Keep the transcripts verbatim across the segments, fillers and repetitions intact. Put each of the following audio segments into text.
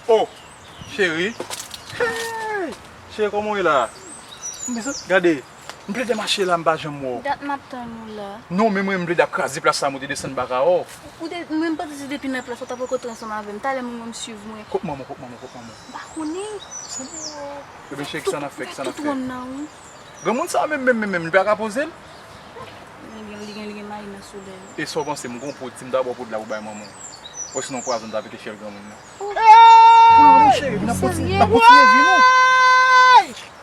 Oh, cheri. Hey! Cheri, kòman w ye la? M bezwen, gade, m plede mache la, m pa janm wè w. Dat m ap tann ou la. Non, men mwen, m plede ap kraze plas la, m te desann baka wè w. Ou te, mwen, m panse se depi nan plas ou t ap rankontre ansanm avè m. Talè moun mwen m swiv mwen. Kot manman, kot manman, kot manman? M pa konnen. Ebyen, cheri, kisa n ap fè, kisa n ap fè? Granmoun sa menm, menm, menm, menm, li pa ka poze l? Li gen, li gen, li gen mayi nan solèy. E sa w panse, m gon poud, si m ta ba w poud la pou bay manman w? Osinon pwazon ta pete fyèl granmoun nan? Oh. Non, mon cheri, n ap kontinye, n ap kontinye vi nou.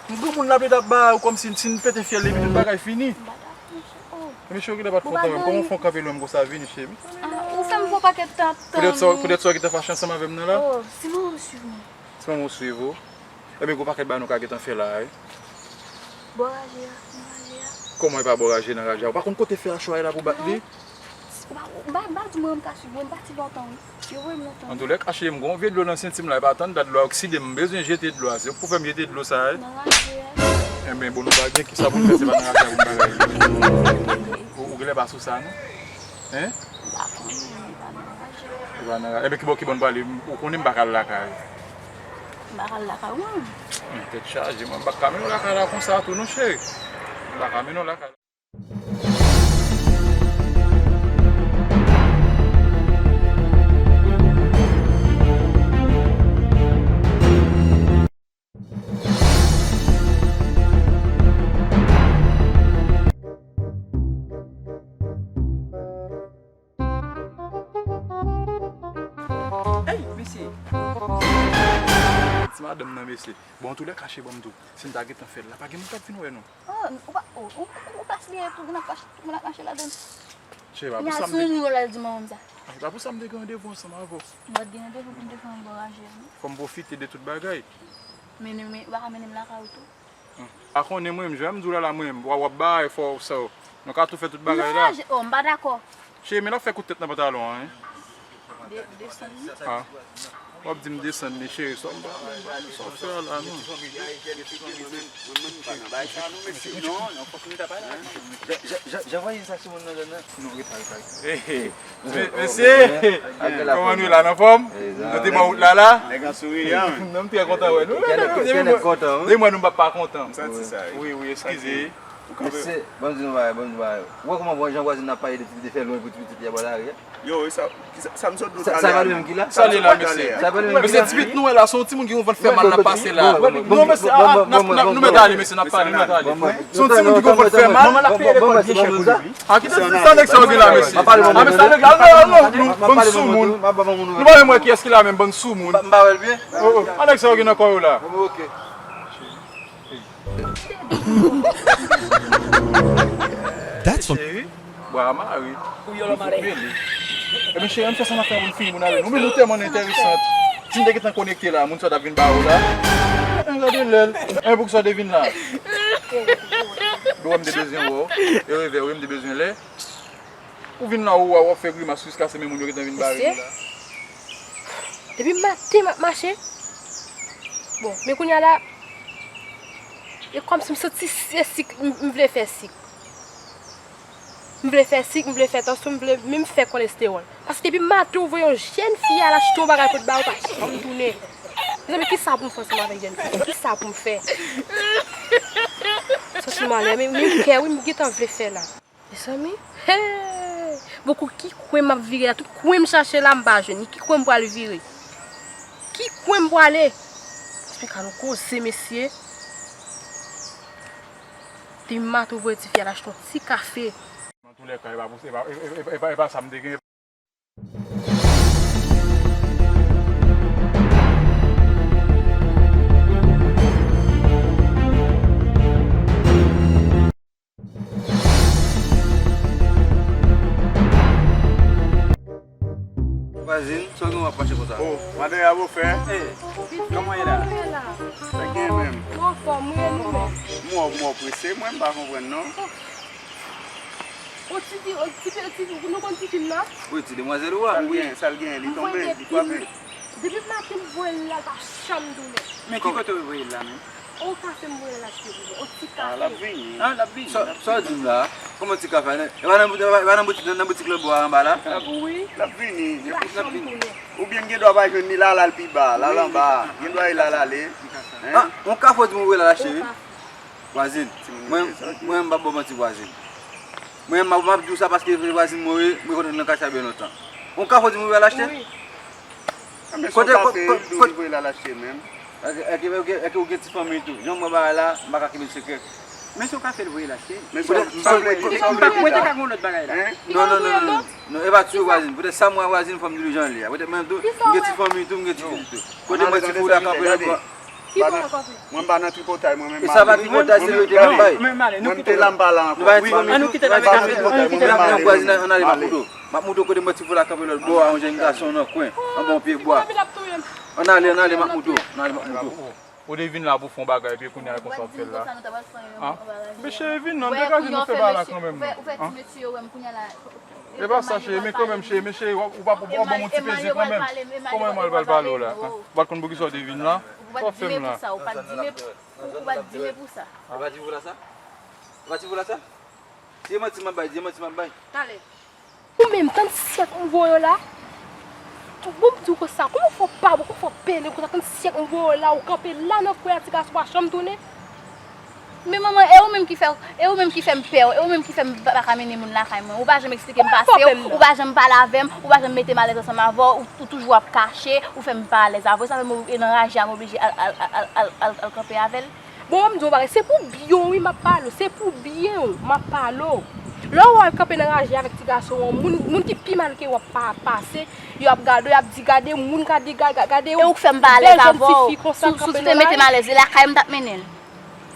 Yon granmoun la plede ap ba ou kòmsi si n pete fyèl li, epi tout bagay fini. M pa dakò, monchè. Oh. Mesye, ou genlè pa t kontan menm. Kòman w fè w kanpe lwen m konsa vini, cheri? Ah, ou fè m pran pakèt tan ap tann ou. Poutèt sa, poutèt sa w gentan fache ansanm avè m nan la? Oh, si manman w swiv mwen. Si manman w swiv ou? Ebyen, gon pakèt bagay nou ka gentan fè la, wi. Bò raje a, nan raje a. Kòman e pa bò raje nan raje a? Ou pa konn kote fè a cho a ye la pou bat li? Non. M pa, m pa, m pa di mwen m ka swiv mwen, m pati lontan, wi. Yo voye m lontan. Antoulèka, cheri, m gon vye dlo nan senti m la, e pa tann dat dlo a okside m, m bezwen jete dlo a, se ou k pou fè m jete dlo sa a, wi. Nan raje a. Enben, bon, nou pa gen kisa pou n fè, se pa nan raje a pou n bagay. Ou, ou genlè pa sou sa, non? Hein? M pa konnen, m pa nan raje. Ou pa nan raje. Enben, kibò, kibò n prale? Ou konnen m pa ka al lakay. M pa ka al lakay ou menm? Men tèt chaje, mwen m pa ka mennen w lakay la konsa tou non, cheri. M pa ka mennen w lakay la. Ey, mesye! Ti madanm nan, mesye. Bon, antoulèka, cheri, ban m di w, si n ta gentan fè l la, pa gen moun k ap vin wè nou. Oh, ou pa, oh, ou, ou, ou plas li ye tou, moun ap mache, moun ap mache ladan l. Cheri, pa pou sa m te... Kounya, si yon moun wè l, al di manman m sa. Ah, pa pou sa m te gen randevou ansanm avè w. M pa t gen randevou pou m te fè yon bò raje a, non. Fò m pwofite de tout bagay. Mennen m, ou pa ka mennen m lakay ou tou? Hmm. Pa konnen mwen menm, jan m di w la la mwen menm, w ap, w ap bay fò sa yo. Nou ka tou fè tout bagay la. Nan raje, oh, m pa dakò. Cheri, men l ap fè kout tèt nan pantalon an, wi. De-, desann li. Ah. W ap di m desann li, cheri, sa w, sa w fè a la, non? Jan, jan, jan, jan voye sa sou moun nan, non, non. Non, rete, rete, rete. Hey, hey. Mesye, kòman nou ye la, n anfòm? Nou te bò wout la la? Nèg an souri an. Non, m trè kontan wè nou. Depi mwen nou pa pa kontan. Wi, wi, eskize. Mesye, ban m di nou bagay, ban m di nou bagay. Ou wè kòman jan vwazin nan ap pale de pitit li fè lwen pou ti pitit li a bò lari a? Yo, sa, sa, sa m sot di w talè a. Sa pa li menm ki la? Sa li la, mesye. Sa pa li menm ki la? Mesye, ti pitit nou wè la, se yon timoun ki gon vant fè mal nan pase la. Non, mesye, ah, n ap, n ap, nou mèt ale, mesye, n ap pale, n ap pale. Se yon timoun ki gon vant fè mal. Manman l ap peye lekòl byen chè pou li, wi. A, kite sa nèg sa yo gen la, mesye. A, men sa nèg la, non, non, non, bann soumoun. Nou pa menm wè kiyès ki la menm, bann soumoun. M pa wè l byen. Oh, oh, a nèg sa yo gen nan kò yo la. That's fun. Cheri, bwa mare. Ebyen, cheri, ann fè sa n ap fè pou n fini pou n ale. Nou, men nou tèlman enteresan. Si n te gentan konekte la, moun sa t ap vin ba ou la. Gade lè l. Enben, poukisa w te vin la? Dlo a m te bezwen wè w. E revè wi, m te bezwen lè. Ou vin la, ou, ou ap fè grimas jiskaske men moun yo gentan vin bare nou la. Depi maten m ap mache. Bon, men kounye a la, e kòmsi m santi se sik, m, m vle fè sik. M vle fè sik, m vle fè tansyon, m vle menm fè kolestewòl. Paske depi maten ou voye yon jèn fi al achte yon bagay pou l ba ou, pa janm tounen. Mezanmi, kisa pou m fè ansanm avèk jèn fi? Kisa pou m fè? Santi m alè, men, men kè, wi, m gentan vle fè la. Mezanmi, hey! Bon, kou ki kwen m ap vire la, tout kwen m chache la, m pa jwenn li. Ki kwen m pral vire? Ki kwen m pwale? Espika nou koze, mesye. Demen maten ou voye tifi al achte yon ti kafe. Nan toulèka, e pa pou, e pa, e, e, e, e pa, e pa sa m te gen. Vwazin, sa w gen w ap mache konsa? Oh, madan ya bofè. Eh, kòman ye la? Sa gen menm? Mwen anfòm, wi, e nou menm? Mwen, mwen prese, mwen, m pa konprann non. O ti fi, o ti fi, o ti fi, nou konn ti fi m nan? Wi, ti demwazèl ou a. Sa l gen, sa l gen, li tonbe, li frape. Depi maten m voye l la, l pa janm tounen. Men ki kote w voye l la menm? O kafe m voye l achte pou mwen, o ti kafe. Ah, l ap vini. Ah, l ap vini. Sa, sa w di m la? Kòman ti kafe a? E pa nan, e pa nan boutik, nan, nan boutik lòtbò a anba la? Wi. L ap vini. Li pa janm tounen. Oubyen m gen dwa pa jwenn li la, la l pi ba, la l anba. Gen dwa e la l ale. Hein? Ah, yon kafe w di m ou voye l al achte, wi. Vwazin, mwen, mwen m p ap ba w manti vwazin. Mwen m ap, m ap di w sa paske vwazin mwen ye, mwen konnen l nan katye a byen lontan. Yon kafe w di m ou voye l al achte? Wi. Kote, kote, kote, kote voye l al achte menm? Èske, èske, èske, èske ou gen ti fanmi tou? Jan m wè bagay la, m pa ka kenbe l sekrè. Men se yon kafe l voye l achte. Men sa w vle di, sa w vle di la? Mwen te ka gen yon lòt bagay la. Non, non, non, non, non. Non, e pa ti vwazin. Poutèt sa m wè vwazin, fò m di l jan l ye a. Poutèt mwen menm tou, m gen ti fanmi tou, m gen ti pitit tou. Kote mwen ti foula kanpe lòtbò. Ki fè w kanpe? Mwen m pa nan tripotay mwen menm. E sa pa tripotay, se verite mwen bay. Mwen m te la m pa la ankò. Nou pa nan tripotay, mwen m ale. Ann kite l ale, ann kite l ale. Vwazin, ann ale, m ap montre w. M ap montre w kote mwen ti foula kanpe lòtbò a, yon jèn gason nan kwen, anba yon pye bwa. Ann ale, ann ale, m ap montre w. Ann ale, m ap montre w. Ou te vin la pou fè yon bagay, epi kounye a e konsa w ap fè l la. Hein? Men cheri, vin non, m te ka di nou fè bagay la kanmenm non. Hein? E pa sa cheri, men kanmenm cheri, men cheri, w ap, w ap, w ap ban m yon ti peze kanmenm. Kòman Emmanuel pral pale w la? Hein? Ou pa t konn poukisa w te vin la? Sa w ap fè m la? Ou pa t di men pou sa. Ou pa t di men pou sa. Ou pa t di pou la sa? Ou pa t di pou la sa? Di manti m ap bay, di manti m ap bay. Talè. Ou menm, tann syèk m voye w la. Bon, m di w konsa, kòman fè w pa bon, kòman fè w pene konsa, tann syèk m voye w la, ou kanpe la nan kwen a, ti gason pa janm tounen. Men manman, e ou menm ki fè, e ou menm ki fè m pè w, e ou menm ki fè m pa, pa ka mennen moun lakay mwen. Ou pa janm eksplike m pase w, ou pa janm pale avè m, ou pa janm mete m alèz ansanm avè w, ou, ou toujou ap kache, ou fè m pa alèz avè w, sa fè m e nan raje a m oblije al, al, al kanpe avè l. Bon, m di w yon bagay, se pou byen w wi m ap pale w, se pou byen w m ap pale w. Lè w wè w kanpe nan raje avèk ti gason an, moun, moun ki pi mal ke w ap pa, pase, y ap gade w, y ap di, "Gade moun, gade, ga-, ga-, gade yon bèl jèn tifi konsa kanpe nan lari." E ou k fè m pa alèz avè w? Si, si w te mete m alèz, e lakay m t ap mennen l.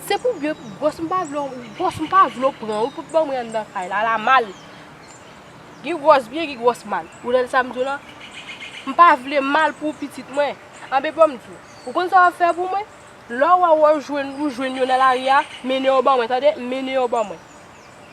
Se pou byen, gwòs m pa vle, gwòs m pa vle w pran, ou pou ban mwen anndan kay la, la mal. Gen gwòs byen, gen gwòs mal. Ou tande sa m di w lan? M pa vle mal pou pitit mwen. Anben, ban m di w. Ou konn sa w ap fè pou mwen? Lè w wè w jwenn, ou jwenn yo nan lari a, mennen yo ban mwen, tande? Mennen yo ban mwen.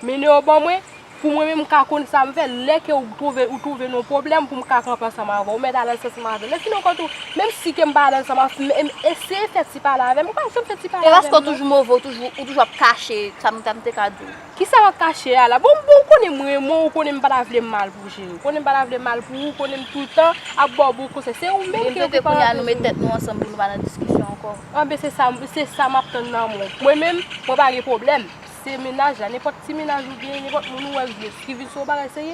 Mennen yo ban mwen, pou mwen menm m ka konn sa m fè. Lè ke ou twouve, ou twouve nan yon pwoblèm pou m ka kanpe ansanm avè w, ou mèt al ansanm avè l. Lè fini w konn tou, menm si ke m pa al ansanm avè w, eseye fè ti pale avè m. Ou pa janm fè ti pale avè m non. E paske w toujou move, ou toujou, ou toujou ap kache, sa m, sa m te ka di w. Kisa w ap kache a la? Bon, bon, ou konnen m renmen w, ou konnen m pa ta vle mal pou w, cheri. Ou konnen m pa ta vle mal pou ou, ou konnen m toultan ap ba w bon konsèy. Se ou menm ki pou pale avè m. Mete nou ansanm pou nou pa nan diskisyon ankò. Anben, se sa, se sa m ap tann nan men w. Mwen menm, mwen pa gen pwoblèm. Se mennaj la, nenpòt ti mennaj ou gen, nenpòt moun ou wè k vle, ki vin sou yon bagay serye,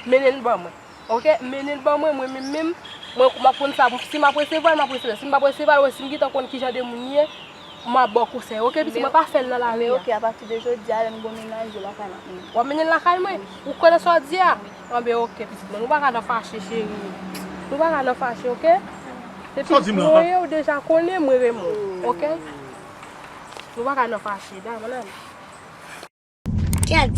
mennen l ban mwen. Oke, mennen l ban mwen, mwen menm menm, mwen, m ap konn sa, si m ap resevwa l, m ap resevwa l. Si m p ap resevwa l, wè, si m gentan konn ki jan de moun li ye, m ap ba w konsèy. Oke, pitit mwen, pa fè l nan lari a. Men oke, apati de jodi a, lè m gon mennaj, e lakay m ap mennen l. W ap mennen l lakay mwen? Wi. Ou kwè nan sa w di a? Wi. Anben, oke, pitit mwen, nou pa ka nan fache, cheri. Nou pa ka nan fache, oke? Sa w di m la? Epi, mwen, ou deja konnen, mwen renmen w, oke? Nou pa ka nan fache, da, mwen ale. Kèt,